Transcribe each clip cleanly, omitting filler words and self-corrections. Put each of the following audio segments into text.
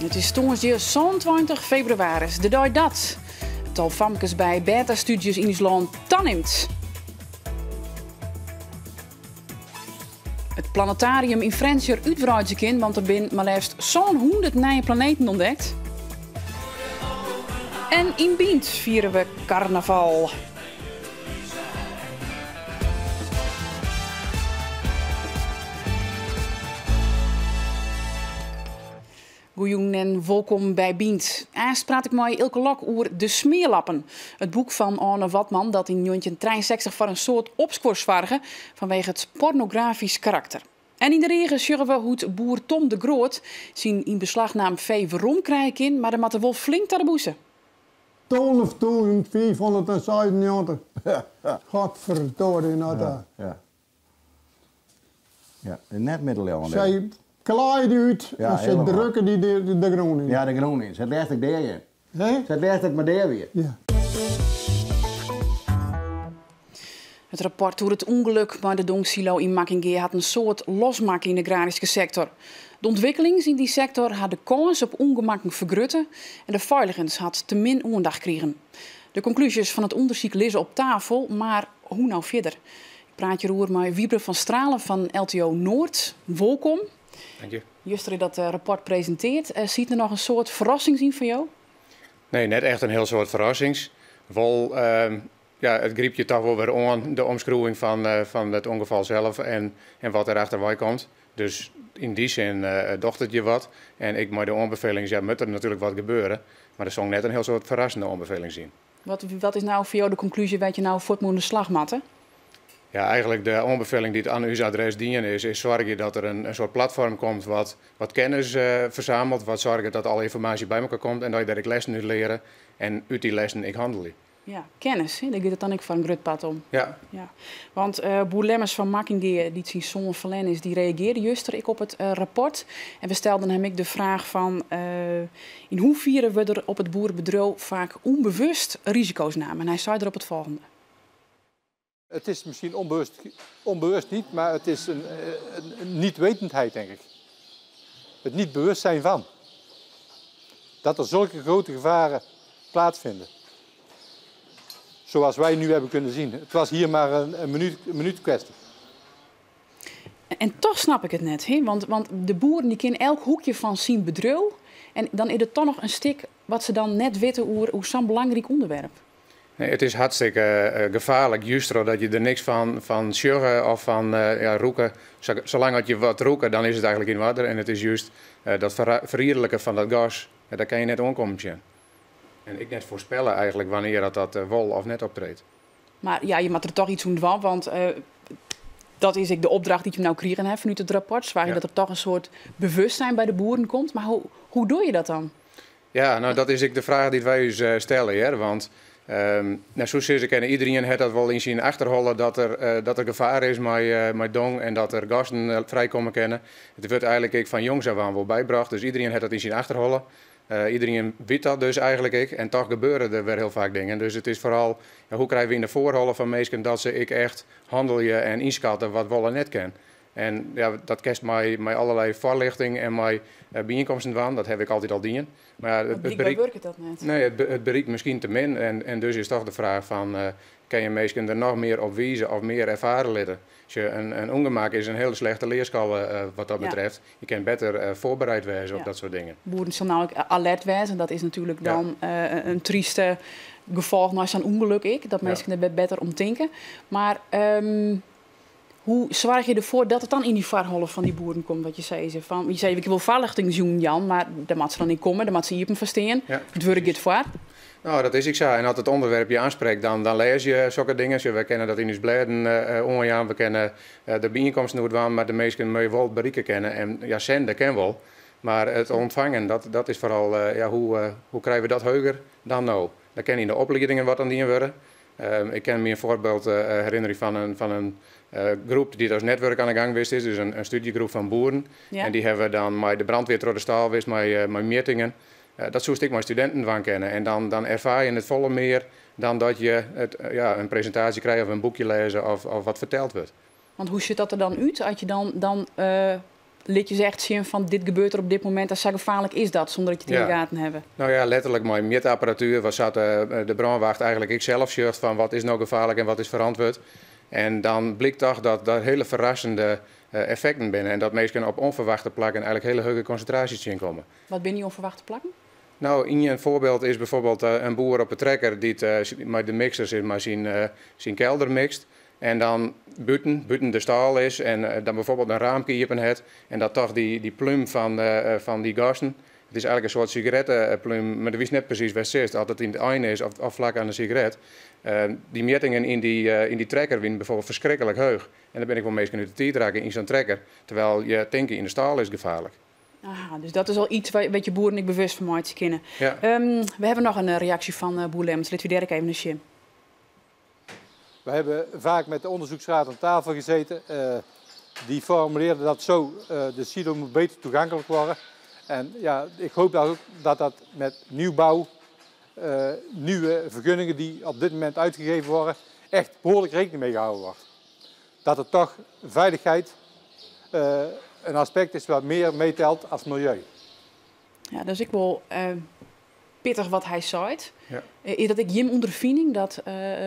It is tongersdei 27 febrewaris, de dei dat it tal famkes by bêtastúdzjes yn ús lân tanimt. It planetarium yn Frjentsjer útwreidzje kin, want der binne mar leafst 700 nije planeten ûntdekt. En yn Bynt fiere we karnaval. Goejûn en wolkom by Bynt. Aanst praat ik mei Eelke Lok oer De Smeerlappen, it boek fan Arne Wadman dat yn 1963 foar in soad opskuor soarge fanwege it pornografysk karakter. En yn de rige sjogge we hoe't boer Tom de Groot syn yn beslach naam fee werom krije kin, mar der moat er wol flink ta de bûse. 12.596. Godverdorie, nou Ja, ja. Ja, net middeleeuwen. Sy klaaide út Ja, en sy helemaal. drukke dy de grûn yn. Ja, de grûn yn. Se lêst ik dea in. Hè? Se lêst ik mar dea wie. Ja. It rapport oer it ûngelok mei de dongsilo yn Makkingea hat in soad losmakke yn de agraryske sektor. De ûntwikkelings yn dy sektor ha de kâns op ûngemakken fergrutte en de feiligens hat te min oandacht krigen. De konklúzjes fan it ûndersyk lizze op tafel, mar hoe no fierder? Ik praat hjiroer mei Wiebe van Stralen fan LTO Noord. Wolkom. Dank je. Juster is dat rapport presintearre. Sit der noch in soad ferrassings yn foar jo? Nee, net echt in hiel soad ferrassings. Wol, ja, it grypt je toch wol wer oan, de omskriuwing fan it ûngefal sels en wat derachterwei komt. Dus yn dy sin docht it je wat. En ek mei de oanbefellings, ja, moat der natuerlik wat gebeure. Mar der soene net in hiel soad ferrassende oanbefellings yn. Wat is no foar jo de konklúzje wêr't je no fuort oan de slach moatte? Ja, eigentlik de oanbefelling dy't oan ús adres dien is, is soargje dat der in soart platfoarm komt wat kennis fersamelt, wat soarget dat alle ynformaasje by elkoar komt en dat je dêr ek lessen út leare en út dy lessen ek hannelje. Ja, kennis, hè? Dêr giet it dan ek foar in grut part om. Ja. Ja. Want boer Lemmers fan Makkingea, dy't syn soan ferlern is, dy reagearre juster ek op it rapport. En we stelden him ek de fraach fan, yn hoefiere wurde der op it boerebedriuw faak ûnbewust risiko's naam? En hy sei derop it folgjende. Het is misschien onbewust niet, maar het is een niet-wetendheid, denk ik. Het niet bewust zijn van. Dat er zulke grote gevaren plaatsvinden. Zoals wij nu hebben kunnen zien. Het was hier maar een minuut kwestie. En toch snap ik it net, hè? Want de boeren dy kenne elk hoekje fan syn bedriuw. En dan is it toch noch in stik wat se dan net witte oer sa'n belangryk ûnderwerp. Nee, it is hartstikke gefaarlik, juist dat je der niks fan sjogge of fan ja, rûke. Salang as je wat rûke, dan is it eigentlik yn oarder. En it is juist dat ferriederlike fan dat gas, ja, dêr kinne je net oankommen sjen. En ek net foarspelle eigentlik wannear dat wol of net optreedt. Mar ja, je moatte der toch yts oan dwaan, want dat is ek de opdracht dy't je no krigen ha fanút it rapport. Soargje dat der toch in soart bewustzijn by de boeren komt. Mar hoe doch je dat dan? Ja, no, dat is ek de fraach dy't wy ús stelle, hear. Want no, sa sizze kinne, iderien hat dat wol yn syn achterholle dat der gefaar is mei dong en dat der gassen frijkomme kinne. It wurdt eigentlik ek fan jongs af oan wol bybrocht, dus iderien hat dat yn syn achterholle. Iderien wit dat dus eigentlik ek en toch gebeure der wer hiel faak dingen. Dus it is foaral, ja, hoe krije we yn de foarholle fan minsken dat se ek echt hannelje en ynskatte wat wol en net kin. En ja, dat kinst mei allerlei foarljochting en mei byienkomsten dwaan, dat ha ik altyd al dien. Mar ja, Want it blykber berik wurket dat net. Nee, it berikt miskien te min en dus is toch de fraach fan, kinne je minsken der noch mear op wize of mear erfare litte? Sjoch, in ûngemak is in hiele slechte learskoalle wat dat betreft. Je kinne better foarbereid wêze op dat soart dingen. Boeren sille no ek alert wêze en dat is natuerlik dan in tryste gefolch nei sa'n ûngelok ek, dat minsken der better om tinke. Mar hoe soargje je derfoar dat it dan yn dy foarholle fan dy boeren komt, wat je sizze? Fan, je sizze, ik wol foarljochtingsjûn jaan, mar dêr moat se dan yn komme, dêr moat se iepen foar stean. It wurk giet foar. No, dat is ek sa. En as it ûnderwerp je oansprekt, dan lêze je sokke dingen. Sjoch, wy kinne dat yn ús blêden oanjaan, we kinne der byienkomsten oer dwaan, mar de minsken moatte wol berikke kinne. En ja, sende kin wol, mar it ûntfangen, dat is foaral, ja, hoe krije we dat heger dan no? Dêr kin yn de opliedingen wat oan dien wurde. Ik kin my in foarbyld herinnerje fan in groep dy't as netwurk oan de gang west is, dus in stúdzjegroep fan boeren. En dy hawwe dan mei de brandweer troch de stâl west, mei mjittingen. Dat soest ek mei studinten dwaan kinne. En dan erfaar je it folle mear dan dat je ja, in presintaasje krije of in boekje lêze of wat ferteld wurdt. Want hoe sjocht dat der dan út as je dan Lit je se echt sjen fan dit gebeurt der op dit momint en sa gefaarlik is dat, sûnder dat je it yn de gaten hawwe? No ja, letterlik mei mjitapparatuer, wa sa't de brânwacht eigentlik ek sels sjocht fan wat is no gefaarlik en wat is ferantwurd. En dan blykt toch dat der hiele ferrassende effekten binne en dat minsken op ûnferwachte plakken eigentlik hiele hege konsintraasjes tsjinkomme. Wat binne dy ûnferwachte plakken? No, ien foarbyld is byfoarbyld in boer op 'e trekker dy't mei de mikser sis mar syn kelder mikst en dan bûten de stâl is en dan byfoarbyld in raamke iepen hat en dat toch dy plúm fan dy gassen, it is eigentlik in soart sigaretteplúm, mar do witst net presys wêr'tst sitst, oft it yn it ein is of flak oan de sigaret. Dy mjittingen yn dy trekker wienen byfoarbyld ferskriklik heech en der binne ek wol minsken út de tiid rakke yn sa'n trekker, terwyl je tinke yn de stâl is gefaarlik. Aha, dus dat is al iets wat je boeren ek bewust fan meitsje kinne. Ja. We hawwe noch in reaksje fan boer Lemmens. Litte we dêr ek even nei sjen. We hebben vaak met de onderzoeksraad aan tafel gezeten. Die formuleerde dat zo, de silo moet beter toegankelijk worden. En ja, ik hoop dat ook dat dat met nieuwbouw, nieuwe vergunningen die op dit moment uitgegeven worden, echt behoorlijk rekening mee gehouden wordt. Dat er toch veiligheid een aspect is wat meer meetelt als milieu. Ja, dat is ek wol pittich wat hy seit. Ja. Is dat ek jim ûnderfining dat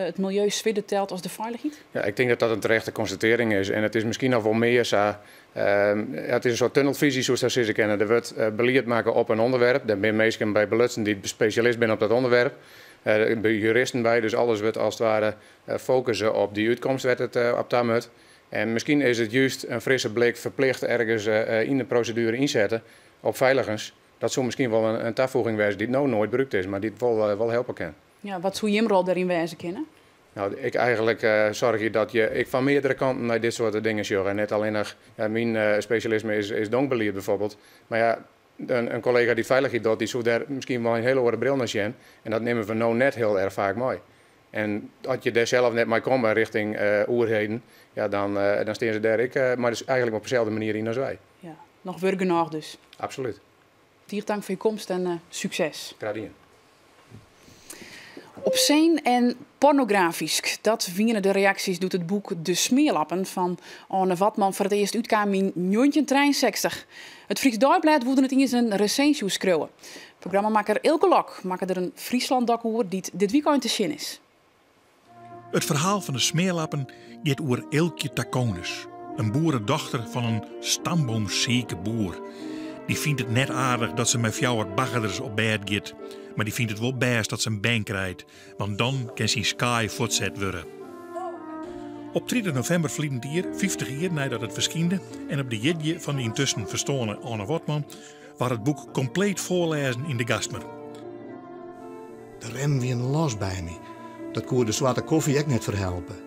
it miljeu swierder telt as de feilichheid? Ja, ik tink dat dat in terechte konstatearring is. En it is miskien noch wol mear sa. Ja, it is in soart tunnelfisy, soest dat sizze kinne. Der wurdt belied makke op in ûnderwerp. Dêr binne minsken by belutsen dy't spesjalist binne op dat ûnderwerp. Der binne juristen by, dus alles wurdt as it ware fokusse op dy útkomst wêr't it op ta moat. En miskien is it just in frisse blik ferplicht ergens yn de proseduere ynsette op feiligens. Dat soe miskien wol in tafoeging wêze dy't no noait brûkt is, mar dy't wol helpe kin. Ja, wat soe jim rol dêryn wêze kinne? No, ik eigentlik soargje dat je ek fan meardere kanten nei dit soarte dingen sjogge. En net allinnich, ja, myn spesjalisme is dongbelied byfoarbyld. Mar ja, in kollega dy't feilichheid docht, dy soe dêr miskien mei in hiele oare bril nei sjen. En dat nimme we no net hiel erch faak mei. En as je dêr sels net mei komme rjochting oerheden, ja, dan stean se dêr ek mei eigentlik op deselde manier yn as wy. Ja, noch wurk genôch dus. Absolút. Tige tank foar je komst en sukses. Graach dien. Obseen en pornografysk, dat wiene de reaksjes doe't it boek De Smeerlappen fan Anne Wadman foar it earst útkaam yn 1963. It Frysk Deiblêd woe der net iens in resinsje oer skriuwe. Programmamakker Eelke Lok makke der in Fryslân-dok oer dy't dit wykein te sjen is. It ferhaal fan de Smeerlappen giet oer Eelkje Taconis, in boeredochter fan in stamboomsike boer. Dy fynt it net aardich dat se mei fjouwer baggerders op bêd giet, mar dy fynt it wol bêst dat se in bern krijt, want dan kin syn skaai fuortset wurde. Op 30 novimber ferline jier, 50 jier neidat it ferskynde, en op de jierdei fan de yntusken ferstoarne Anne Wadman, waard it boek kompleet foarlêzen yn de Gastmer. De remmen wienen los by my. Dat koe de swarte kofje ek net ferhelpe.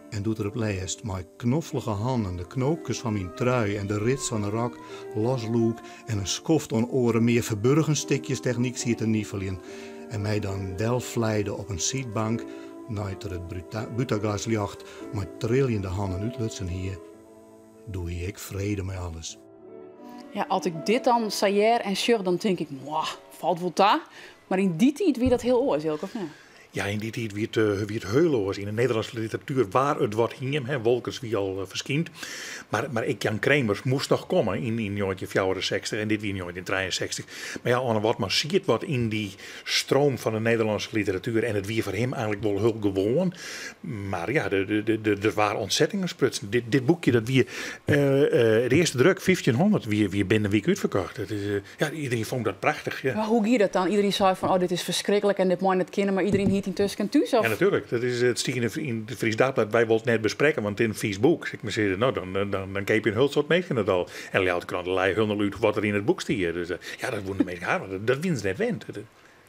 En doe't er op lêst mei knoffelige hannen de knoopkes fan myn trui en de rits fan de rok losloek en in skoft oan oare mear ferburgen stikjes technyk siet te nifeljen en my dan delfleide op in sydbank nei't er it butagasljocht mei triljende hannen útlutsen hie, doe hie ik frede mei alles. Ja, as ik dit dan sa hear en sjoch, dan tink ik, mwah, falt wol ta. Mar yn dy tiid wie dat hiel oars, Eelke, of net? Ja, yn dy tiid wie it hiel oars. Yn de Nederlânske literatuer waar it wat hiem, hè, Wolkers wie al ferskynd. Mar ek Jan Kremers moast noch komme yn 1964 en dit wie yn 1963. Mar ja, Anne Wadman siet wat yn dy stroom fan de Nederlânske literatuer en it wie foar him eigentlik wol hiel gewoan. Mar ja, der waar ontzettingen sprutsen. Dit boekje, dat wie de earste druk, 1500, wie binnen in wike útferkocht. Dat is, ja, iderien fûn dat prachtich. Ja. Mar hoe gie dat dan? Iderien sei fan, oh, dit is ferskriklik en dit mei net kinne, mar iderien hie it yntusken thús? Of? Ja, natuerlik. Dat is, it stie yn it Fries Dagblad, wy wolle it net besprekke, want it is in fys boek. Ik mei sizze, no, dan keapje in hiel soad minsken it al. En Ljouwerter Krante lei hielendal út wat der yn it boek stie. Dus ja, dat woene de minsken ha, want dat wiene se net wend.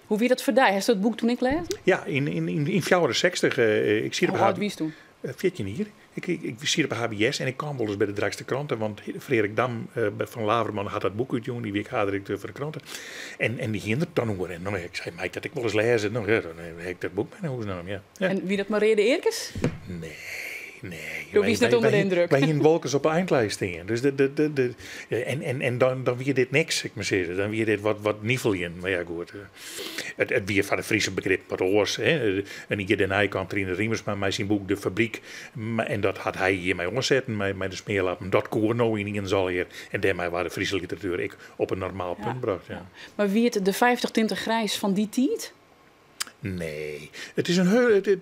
Hoe wie dat foar dy? Hast dat boek toen ek lêzen? Ja, yn 64. Ik siet op Hoe âld wiest toen? 14 jier. Ik siet op de HBS en ik kaam wolris by de Drachtster Krante, want Frederik Dam fan Laverman hat dat boek útjûn, dy wie ek haadredakteur fan de krante. En dy hiene der dan oer. En no, ik sei, mei ik dat ek wolris lêze? No ja, dan ha ik dat boek mei nei hûs naam, ja. Ja. En wie dat mei reade earkes? Nee. nee. Do wiest net ûnder de yndruk. Wy hienen Wolkers op de einlijst stean. Dus de, de, de, de, en dan wie dit niks, sil ik mar sizze. Dan wie dit wat nifeljen. Mar ja, goed. It wie foar de Fryske begrip wat oars. Hè. In jier dêrnei kaam Trinus Riemersma mei syn boek De Fabriek. En dat hat hy hjirmei oansetten, mei de smearlappen. Dat koe no yniens allegear. En dêrmei waard de Fryske literatuer ek op in normaal punt brocht. Ja. Mar wie it de 50 tinten grijs fan dy tiid? Nee, it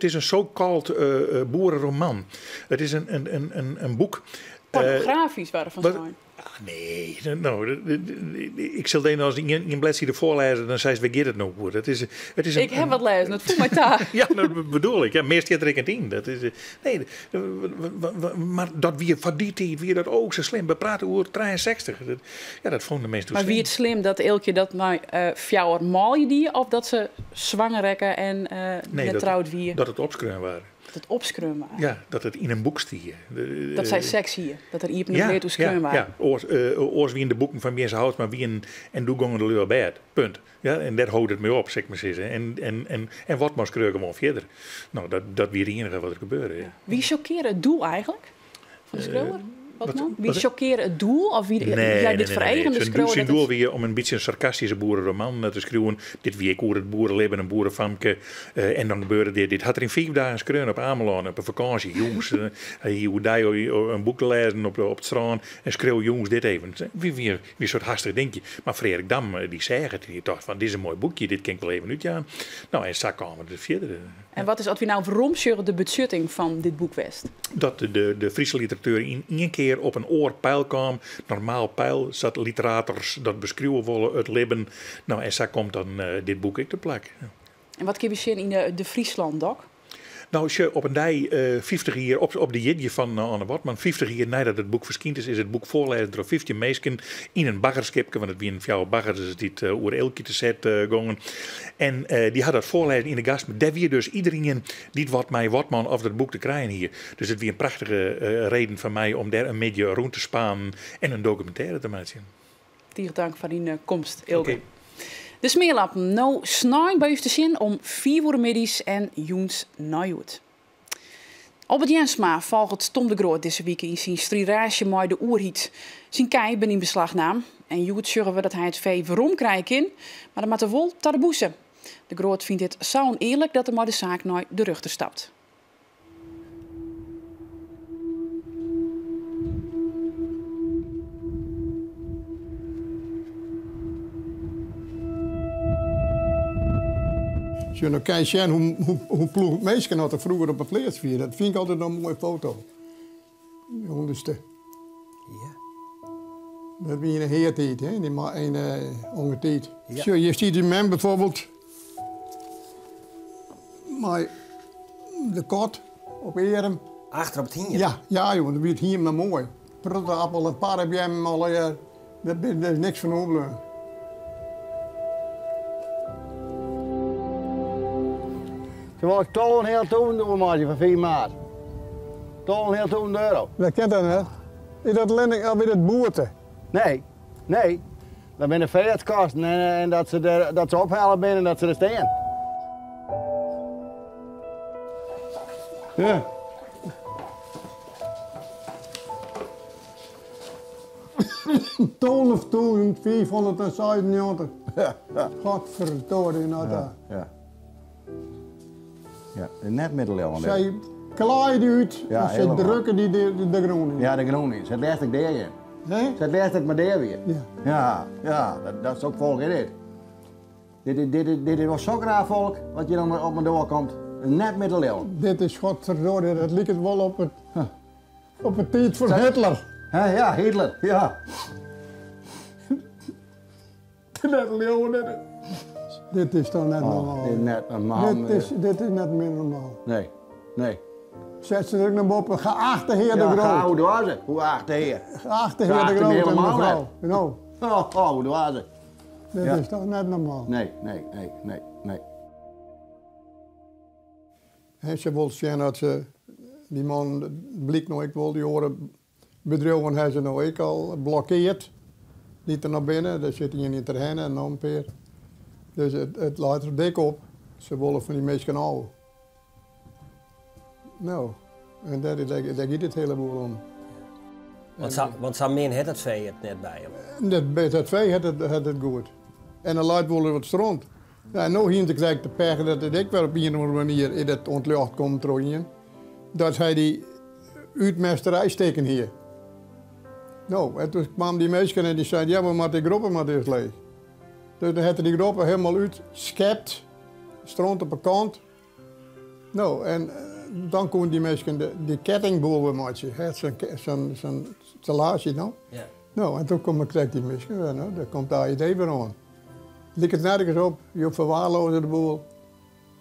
is in so-called boereroman. It is in boek. Pornografysk waard derfan sein. Ah, nee, no, ik sil dyn as ien bledside foarlêze, dan seist wêr giet it no oer. It is in, Ik ha wat lêzen, it foel my ta. Ja, dat bedoel ik. Ja, mear stiet der ek net yn. Dat is, nee, mar dat wie foar dy tiid wie dat ook sa slim. We prate oer 63. Dat, ja, dat fûnen de minsken Mar slim. Wie it slim dat Eelkje dat mei fjouwer manlju die of dat se swanger rekke en net troud wie? Dat it opskreaun waard. Dat it opskreaun waard? Ja, dat it yn in boek stie. Dat sy seks hie, dat der iepen en bleat oer skreaun waard. Ja, oars wienen de boeken fan Bjinse Houtsma wienen en doe gongen de lju op bêd. Punt. Ja, en dêr hold it mei op, sil ik mar sizze. En Wortman skreau gewoan fierder. No, dat wie it iennige wat der gebeurde. Ja. Wie sjokkearre it doel eigentlik fan de skriuwer? Wortman? Wie sjokkearre it doel of wie Nee, hy dit nee, foar nee, eagen de skriuwer? Syn doel wie om in bytsje in sarkastyske boereroman te skriuwen. Dit wie ek oer it boerelibben, in boerefamke. En dan gebeurde dit. Dit hat er yn 5 dagen skreaun op Amelân, op in fakânsje. Jûns, hy hie oerdei in boek te lêzen op it strân en skreau jûns dit even. Wie in soart hastich dinkje. Mar Freark Dam dy seach it en dy tocht fan dit is in moai boekje, dit kin ik wol even útjaan. No, en sa kaam it fierder. En wat is, as wy no weromsjogge, de betsjutting fan dit boek west? Dat de Fryske literatuer yn ien kear op in oar peil kaam, normaal peil, sa't literators dat beskriuwe wolle, it libben. No, en sa komt dan dit boek ek te plak. En wat kinne we sjen yn de Fryslân Dok? No, sjoch, op in dei 50 jier, op de jierdei fan Anne Wortman, 50 jier neidat it boek ferskynd is, is it boek foarlêzen troch 15 minsken yn in baggerskipke, want it wienen fjouwer baggers dy't oer Eelkje te set gongen. En dy ha dat foarlêzen yn de gasten. Dêr wie dus iderien dy't wat mei Wortman of dat boek te krijen hie. Dus it wie in prachtige reden foar my om dêr in middei rûn te spanen en in dokumintêre te meitsjen. Tige tank foar dyn komst, Eelke. Oké. De Smearlappen, no snein by ús te sjen om 5 oere middeis en jûns nei hjoed. Albert Jensma folget Thom de Groot dizze wike yn syn striidraasje mei de oerheid. Syn kij binne yn beslach naam en hjoed sjogge we dat hy it fee werom krije kin, mar dan moat er wol ta de bûse. De Groot fynt dit sa ûnearlik dat er mei de saak nei de rjochter stapt. Sjoch, no kinst sjen hoe ploech minsken dat der froeger op 'e pleats wie. Dat fyn ik altyd noch in moaie foto. De ûnderste. Ja. Dat wie yn 'e heatiid, hè, yn 'e hongertiid. Ja. Sjoch, hjir stiet ús mem bijvoorbeeld mei de kat op earm. Achter op it hiem? Ja, ja joh, dan wie it hiem noch moai. Protte appel en parrebeammen allegear. Dêr is niks fan oerbleaun. Se wol ik 12.500 oermeitsje foar 5 maart. 12.500 euro. Dat kin toch net? Is dat lenning of is dat boete? Nee, nee. Dat binne de feeartskosten en dat se ophelle binne en dat se der stean. Ja. 12.596. Godverdorie, nou Ja, ja. Ja, net middeleeuwen. Sy klaaide út Ja, en sy helemaal. drukke dy de grûn yn. Ja, de grûn yn. Se lêst ik dea in. Hè? Se lêst ik mar dea wie. Ja. Ja, ja, dat is ook folk, hè, dit. Dit is wol sok raar folk, wat hjir op myn doar komt. Net middeleeuwen. Dit is godverdorie, dat liket wol op de tiid fan Hitler. Hè, ja, Hitler, ja. Net leauwen, dit. Dit is toch net Oh, normaal? dit is net normaal. Dit is net mear normaal. Nee, nee. Set se der ek noch boppe, geachte hear De Ja, Groot. ga, hoe doar ze? Hoe achte hear? Geachte hear De Geachte Groot en helemaal mevrouw. Nou, Oh, oh, hoe doar ze? dit Ja. is toch net normaal? Nee, nee, nee, nee, nee. Hè, se wol sjen dat se, dy man blykt no ek wol, dy oare bedriuwen ha se no ek al blokkeard. Dy't der noch binne, dêr sit ien yn Terherne en noch in pear. Dus it leit der dik op. Se wolle fan dy minsken ôf. No. En dêr, dêr giet it hiele boel om. Want sa, want sa min hat it fee it net by him. Dat, dat fee hat it goed. En der leit wol wat stront. Ja, en no hiene se krekt de pech dat it ek wer op ien of oare manier is dat oan it ljocht komt troch ien. Dat hy dy útmesterij stikken hie. No, en toen kwamen dy minsken en dy seinen, ja, we moatte dy groppe moat earst leech. Dus dan hat er dy groppe helemaal útskept, stront op 'e kant. No, en dan koenen dy minsken dy kettingboel wer meitsje, sa'n sa'n stellaazje no. Ja. No, en toen komme krekt dy minsken wer, no, dêr komt de AED wer oan. Liket nergens op, jo ferwaarloaze de boel.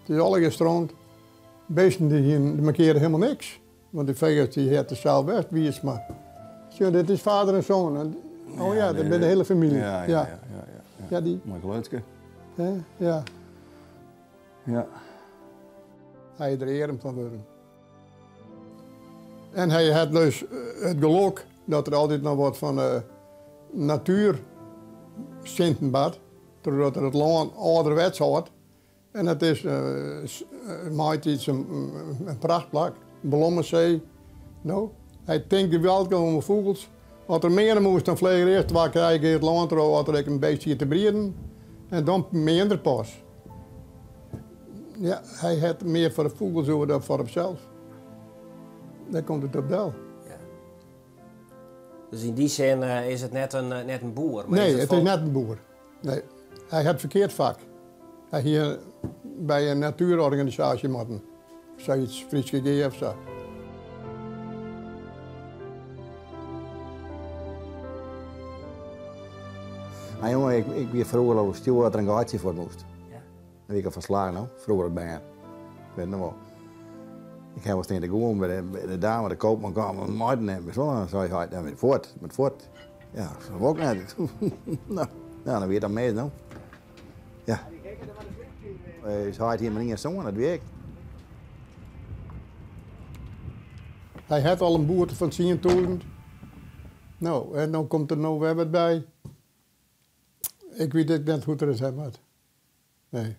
It is allegear stront. Beesten dy hienen, dy mankearden helemaal niks. Want dy fegers dy hat der sels west, Wiersma. Sjoch, dit is vader en zoon. Oh ja, dat binne de hiele famylje. Ja, ja, ja. ja, ja. Ja, dy. Moai kleurtje. Ja, ja. Ja. Hy is der earm fan wurden. En hy hat dus it gelok dat der altyd noch wat fan de natuer sinten bart, trochdat er it lân âlderwets hâldt. En it is meitiids in prachtplak, Blommesee. No, hy tinkt geweldich om de fûgels. As er meane moast, dan fleach er earst twa kear it lân troch as der ek in beest siet te brieden. En dan meande er pas. Ja, hy hat mear foar de fûgels oer dan foar himsels. Dêr komt it op del. Ja. Dus yn dy sin is it net in, net in boer? Mar nee, is it, it is net in boer. Nee. Hy hat ferkeard fak. Hy hie by in natuerorganisaasje moatten. Sayts Fryske Gea of sa. Maar jongen, ik wie froeger al stjoer dat der in gatsje foar moast. Ja. Dan wie ik al ferslagen no, froeger as bern. Ik wit noch wol. Ik ha wol stean te gûlen by de, de dame, de koopman kwam mei te nimmen. Zo, dan sei hy, dan moat fuort, moat fuort. Ja, dat wol ik net. No, dan wie it dan mis no. Ja. Us heit hie mar ien soan, dat wie ik. Hy hat al in boete fan 10.000. No, en dan komt der no wer wat by. Ik wit ek net hoe't er it ha moat. Nee.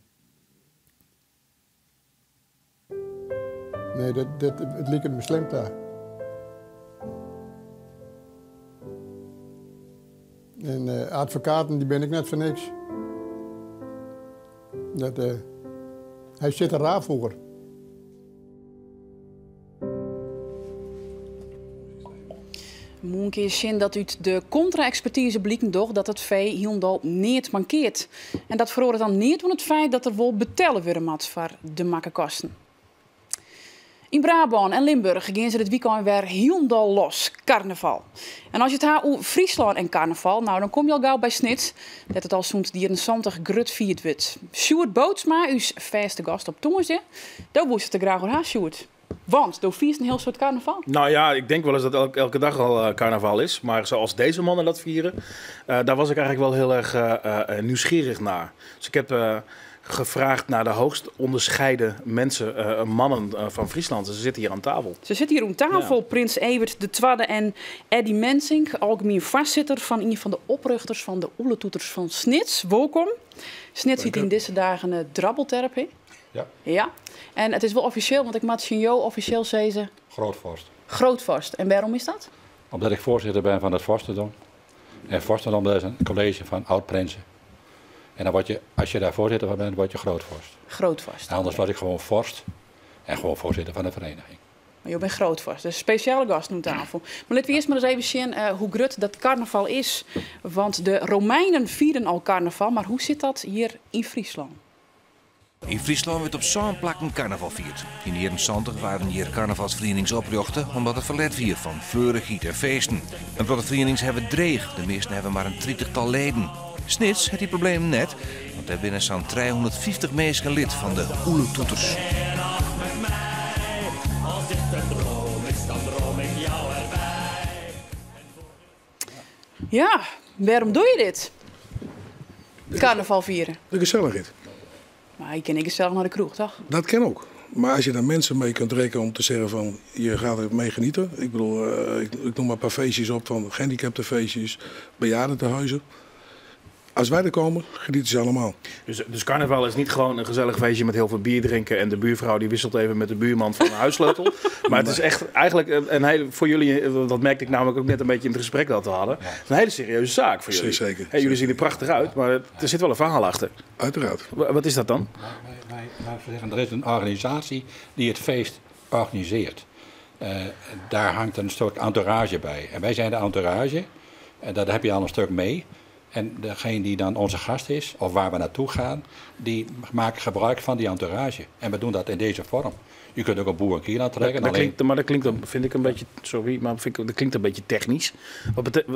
Nee, dat, dat, it liket my slim ta. En uh, advokaten die bin ek net foar niks. Dat, uh, hy sit der raar foar. Moarn kinne je sjen dat út de kontra-ekspertize bliken docht dat it fee hielendal neat mankeart. En dat feroaret dan neat oan it feit dat der wol betelle wurde moat foar de makke kosten. Yn Brabân en Limburch gean se dit wykein wer hielendal los, karnaval. En as je it ha oer Fryslân en karnaval, nou dan kom je al gau by Snits, dêr't it al sûnt de jierren 70 grut fierd wurdt. Sjoerd Bootsma, ús fêste gast op tongersdei. Do woest it der graach oer ha, Sjoerd. Want do fierst in hiel soad karnaval. Nou ja, ik denk wel eens dat elke dag al carnaval is. Maar zoals deze mannen dat vieren, daar was ik eigenlijk wel heel erg nieuwsgierig naar. Dus ik heb gevraagd naar de hoogst onderscheiden mensen, mannen van Friesland. Ze zitten hier aan tafel. Se sitte hjir oan tafel, Ja. Prins Evert de Twadde en Eddy Mensink, algemien foarsitter fan ien fan de oprjochters fan de Oeletoeters fan Snits. Wolkom. Snits hyt yn dizze dagen Drabbelterp, hè? Ja. Ja. En it is wol offisjeel, want ik moat tsjin jo offisjeel sizze... Grootvorst. Grootvorst. En wêrom is dat? Omdat ik voorzitter ben van het vorstendom. En vorstendom dat is een college van oud-prinsen. En dan word je, als je daar voorzitter van bent, word je grootvorst. Grootvorst. En anders word ik gewoon vorst en gewoon voorzitter van de vereniging. Maar jo binne grootvorst, dus spesjale gast oan tafel. Mar litte we earst mar ris even sjen hoe grut dat karnaval is. Want de Romeinen fierden al karnaval, mar hoe sit dat hjir yn Fryslân? Yn Fryslân wurdt op sân plakken karnaval fierd. Yn de jierren 70 waarden hjir karnavalsferienings oprjochte omdat der ferlet wie fan fleurichheid en feesten. In protte ferienings hawwe it dreech, de measten hawwe mar in tritichtal leden. Snits hat dy problemen net, want dêr binne sa'n 350 minsken lid fan de Oeletoeters. Ja, wêrom doe je dit? Karnaval fiere. De gezelligheid. Mar je kin ek gesellich nei de kroech, toch? Dat kin ek. Mar as je dan minsken mee kunt trekken om te sizzen fan je gaat er mee genieten. Ik bedoel, ik noem maar een paar feestjes op van gehandicaptenfeestjes, bejaardentehuizen. Als wij er komen, genieten ze allemaal. Dus, dus carnaval is niet gewoon een gezellig feestje met heel veel bier drinken en de buurvrouw die wisselt even met de buurman van de huissleutel. Maar het is echt eigenlijk een hele, voor jullie, dat merkte ik namelijk ook net een beetje in het gesprek dat we hadden. Het is een hele serieuze zaak voor jullie. Zeker. Hey, jullie zien er prachtig uit, maar er zit wel een verhaal achter. Uiteraard. Wat is dat dan? Wij zeggen, er is een organisatie die het feest organiseert. Daar hangt een soort entourage bij. En wij zijn de entourage. En daar heb je al een stuk mee. En degene die dan onze gast is, of waar we naartoe gaan, die maken gebruik van die entourage. En we doen dat in deze vorm. Je kunt ook een boer een kier aantrekken. Dat klinkt, maar dat klinkt, vind ik een beetje, sorry, maar vind ik, dat klinkt een beetje technisch.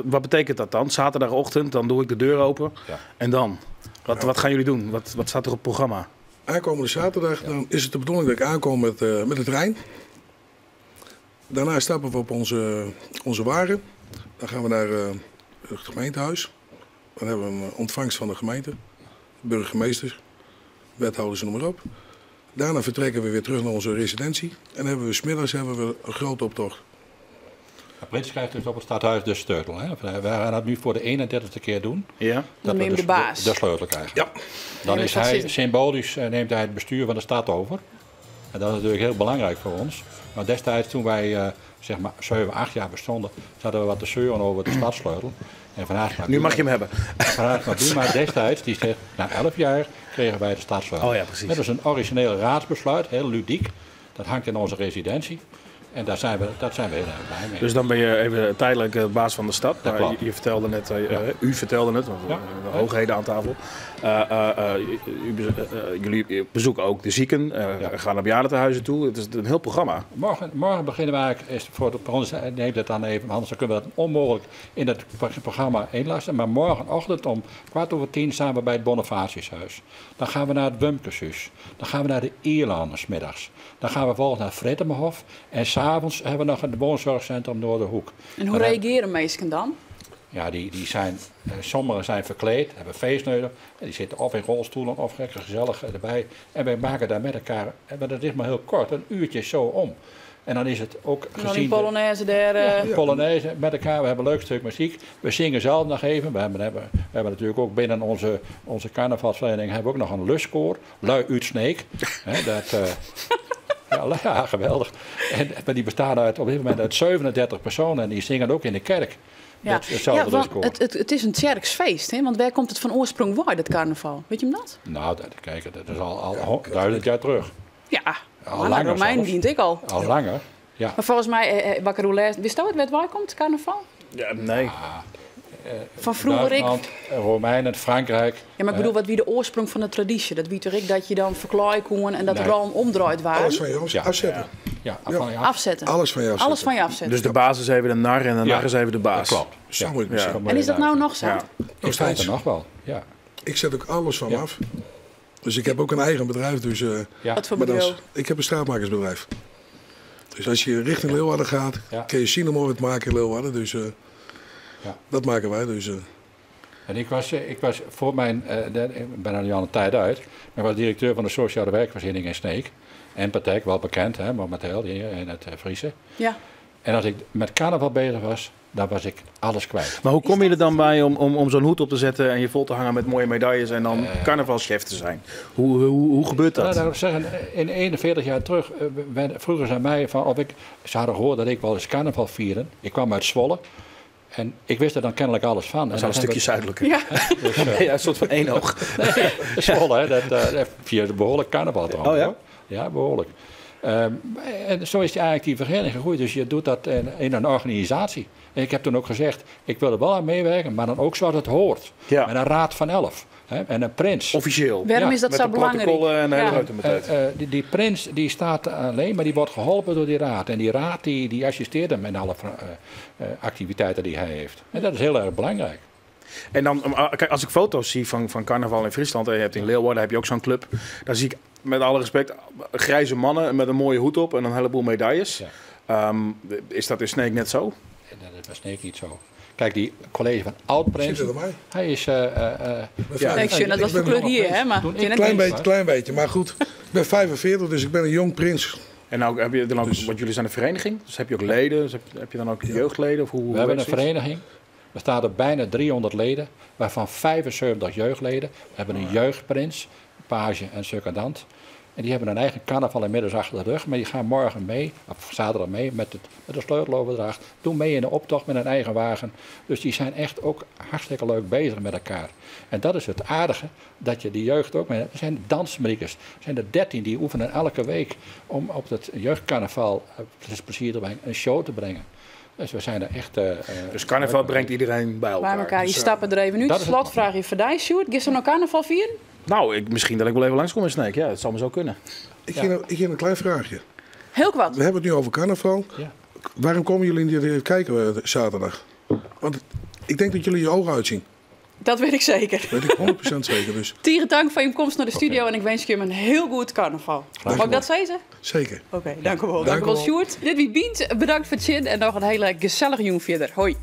Wat betekent dat dan? Zaterdagochtend, dan doe ik de deur open. Ja. En dan? Wat gaan jullie doen? Wat staat er op het programma? Aankomende zaterdag, dan is het de bedoeling dat ik aankom met de trein. Daarna stappen we op onze wagen. Dan gaan we naar het gemeentehuis. Dan hebben we een ontvangst van de gemeente, burgemeester, wethouders en noem maar op. Daarna vertrekken we weer terug naar onze residentie. En hebben we 's middags hebben we een grote optocht. De prins krijgt dus op het stadhuis de sleutel. Hè? We gaan dat nu voor de 31ste keer doen. Ja. Dat we dus de baas. De sleutel krijgen. Ja. Dan is hij symbolisch, neemt hij het bestuur van de stad over. En dat is natuurlijk heel belangrijk voor ons. Maar destijds toen wij zeg maar 7, 8 jaar bestonden, zaten we wat te zeuren over de stadssleutel. En Van Haersma nu mag je hem hebben. Van Haersma Buma destijds, die zegt, na 11 jaar kregen wij de stadssleutel. Oh ja, precies. Dat is een origineel raadsbesluit, heel ludiek. Dat hangt in onze residentie. En daar zijn we heel erg blij mee. Dus dan ben je even tijdelijk baas van de stad. Dat klopt. Je vertelde net, u vertelde het, want de hoogheden aan tafel. Jullie bezoeken ook de zieken, gaan naar bejaardentehuizen toe. Het is een heel programma. Morgen beginnen we eigenlijk, voor ons neemt het dan even, anders kunnen we dat onmogelijk in het programma inlassen. Maar morgenochtend om 10:15 staan we bij het Bonifatiushuis. Dan gaan we naar het Wumkeshuis. Dan gaan we naar de Ierlanders 's middags. Dan gaan we volgens naar Frittenhof. En 's avonds hebben we nog het woonzorgcentrum Noorderhoek. En hoe reageren mensen dan? Ja, die zijn, sommigen zijn verkleed, hebben feestneuten. En die zitten of in rolstoelen of lekker gezellig erbij. En wij maken daar met elkaar, maar dat is maar heel kort, een uurtje zo om. En dan is het ook gezien... Dan die Polonaise daar... Ja, Polonaise met elkaar, we hebben een leuk stuk muziek. We zingen zelf nog even. We hebben natuurlijk ook binnen onze carnavalsvereniging hebben we ook nog een lustkoor. Lui uit Sneek. He, dat... Ja, geweldig. En, maar die bestaan uit, op dit moment uit 37 personen en die zingen ook in de kerk. Ja, ja, want het is een Tjerksfeest, hè? Want waar komt het van oorsprong waar, dat carnaval? Weet je hem dat? Nou, kijk, dat is al 1000 jaar terug. Ja, al langer Romein dient ik al. Al langer, ja. Maar volgens mij, Wakkeroe, wist je het waar komt, carnaval? Ja, nee. Van vroeger ik. Romeinen, Frankrijk. Ja, maar ik bedoel, wat wie de oorsprong van de traditie? Dat wie ik dat je dan verklaai kon en dat de Rome omdraait waren. Alles van je afzetten. Ja, afzetten. Alles van je afzetten. Alles van je afzetten. Dus de baas is even de nar en de nar is even de baas. Dat klopt. Zo moet ik ja. En is dat nou nog zo? Ja. Nog steeds. Nog wel, ja. Ik zet ook alles van me af. Dus ik heb ook een eigen bedrijf. Dus, Wat voor bedrijf? Ik heb een straatmakersbedrijf. Dus als je richting Leeuwarden gaat, kun je zien om het maken in Leeuwarden. Dus... Dat maken wij dus. En ik was voor mijn, ik ben er nu al een tijd uit, maar ik was directeur van de sociale werkvoorziening in Sneek. En Patek, wel bekend hè, momenteel hier in het Friese. Ja. En als ik met carnaval bezig was, dan was ik alles kwijt. Maar hoe kom je er dan bij om zo'n hoed op te zetten en je vol te hangen met mooie medailles en dan carnavalschef te zijn? Hoe gebeurt dat? Nou, zeggen, in 41 jaar terug, vroegen ze aan mij van of ik, ze hadden gehoord dat ik wel eens carnaval vieren. Ik kwam uit Zwolle. En ik wist er dan kennelijk alles van. Dat is al een stukje zuidelijker. Ja. Dus, ja, een soort van één oog. Nee, Zwolle, hè, dat via de behoorlijk carnaval trouwens. Oh ja? Ja, behoorlijk. En zo is eigenlijk die vereniging gegroeid. Dus je doet dat in een organisatie. En ik heb toen ook gezegd, ik wil er wel aan meewerken, maar dan ook zoals het hoort. Ja. Met een raad van 11. Hè, en een prins. Officieel. Waarom is dat met zo de belangrijk? protocollen en de hele ruimte. Die prins die staat alleen, maar die wordt geholpen door die raad. En die raad die assisteert hem in alle activiteiten die hij heeft. En dat is heel erg belangrijk. En dan, kijk, als ik foto's zie van carnaval in Friesland, en je hebt in Leeuwarden heb je ook zo'n club, daar zie ik met alle respect grijze mannen met een mooie hoed op en een heleboel medailles. Ja. Is dat in Sneek net zo? Dat is bij Sneek niet zo. Kijk, die college van Oud-Prins. Hij is... ja, ik zie dat was voor kleur hier, hè? Maar klein beetje, beetje. Maar goed, ik ben 45, dus ik ben een jong prins. En nou heb je dan ook, want jullie zijn een vereniging, dus heb je ook leden, dus heb je dan ook jeugdleden? Of hoe we hebben een vereniging. Bestaat uit bijna 300 leden, waarvan 75 jeugdleden. We hebben een jeugdprins, een page en secondant. En die hebben een eigen carnaval inmiddels achter de rug. Maar die gaan morgen mee, of zaterdag mee, met, het, met de sleuteloverdracht. Doen mee in de optocht met een eigen wagen. Dus die zijn echt ook hartstikke leuk bezig met elkaar. En dat is het aardige, dat je die jeugd ook mee hebt. Er zijn dansmariekers. Er zijn er 13 die oefenen elke week om op het jeugdcarnaval, het plezier te brengen, een show te brengen. Dus we zijn er echt. Dus carnaval brengt iedereen bij elkaar. Bij elkaar, je Dus, stappen er even nu. Slotvraag in voor Sjoerd. Gisteren nog carnaval vieren? Nou, ik, misschien dat ik wel even langskom in Sneek. Ja, dat zal me zo kunnen. Ik, ja. ik heb een klein vraagje. Heel wat. We hebben het nu over carnaval. Ja. Waarom komen jullie niet kijken zaterdag? Want ik denk dat jullie je ogen uitzien. Dat weet ik zeker. Dat weet ik 100% zeker dus. Tieren dank voor je komst naar de studio okay. en ik wens je een heel goed carnaval. Mag ik dat zeggen? Zeker. Oké, okay, dank u wel. Dank u wel, Sjoerd. Dit wie Bient, bedankt voor het zin en nog een hele gezellige jong verder. Hoi.